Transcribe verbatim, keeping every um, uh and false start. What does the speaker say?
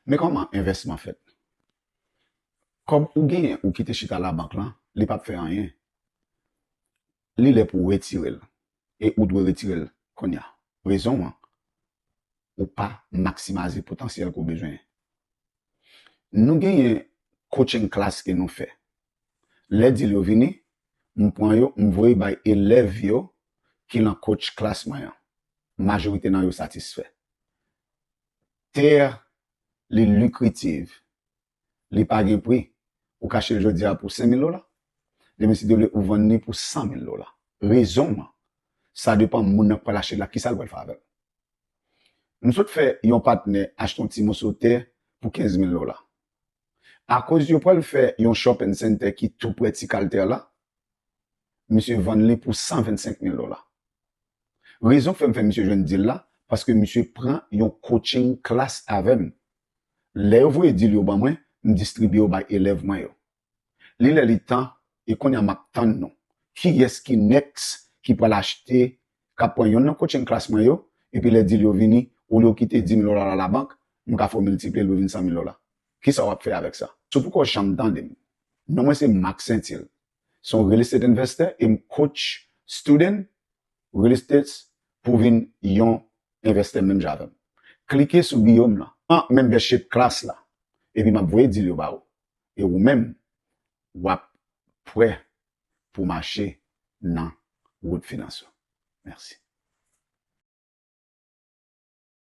Men kòman envèsman fèt? Kòb ou genyen ou kite chita labank lan, li p ap fè anyen. Li lè pou w retire l. E ou dwe retire l kounye a. Rezon an, ou pa maksimaze potansyèl ke w bezwen. Nou genyen coaching class ke nou fè. Lè deal yo vini, m pran yo, m voye bay elèv yo ki lan coach class mwen an. Majorite nan yo satisfè. Tè, li likritiv. Li pa gen pri. Ou ka achte l jodi a pou senk mil dola. Demen, si Dye vle, ou vann li pou san mil dola. Rezon an, sa depann moun nan k pral achte l la, kisa l pral fè avè l. M sot fè yon patnè achte yon ti moso tè pou kenz mil dola. Akoz yo pral fè yon shopping center ki tou prè ti kal tè la, misye vann li pou san vennsenk mil dola. Rezon k fè m fè misye jwenn deal la, paske misye pran yon coaching class avè m. Lè yo voye deal yo ban mwen, m distribye yo bay elèv mwen yo. Li lè li tan, e kounye a m ap tann nou. Kiyès ki next ki pral achte, k ap pran yonn nan coaching class mwen yo, epi lè deal yo vini, olye w kite dis mil dola la labank, m ka fè w miltipliye l pou vin san mil dola. Kisa w ap fè avèk sa? Si w poko janm tande m, non mwen se Marc Saintil. Se yon real estate investor e m coach student real estate pou vin yon envestè menm jan avè m. Klike sou bio m lan. An membership class la. Epi m ap voye deal yo ba ou. E ou menm, w ap prè pou mache nan wout finans ou. Mèsi.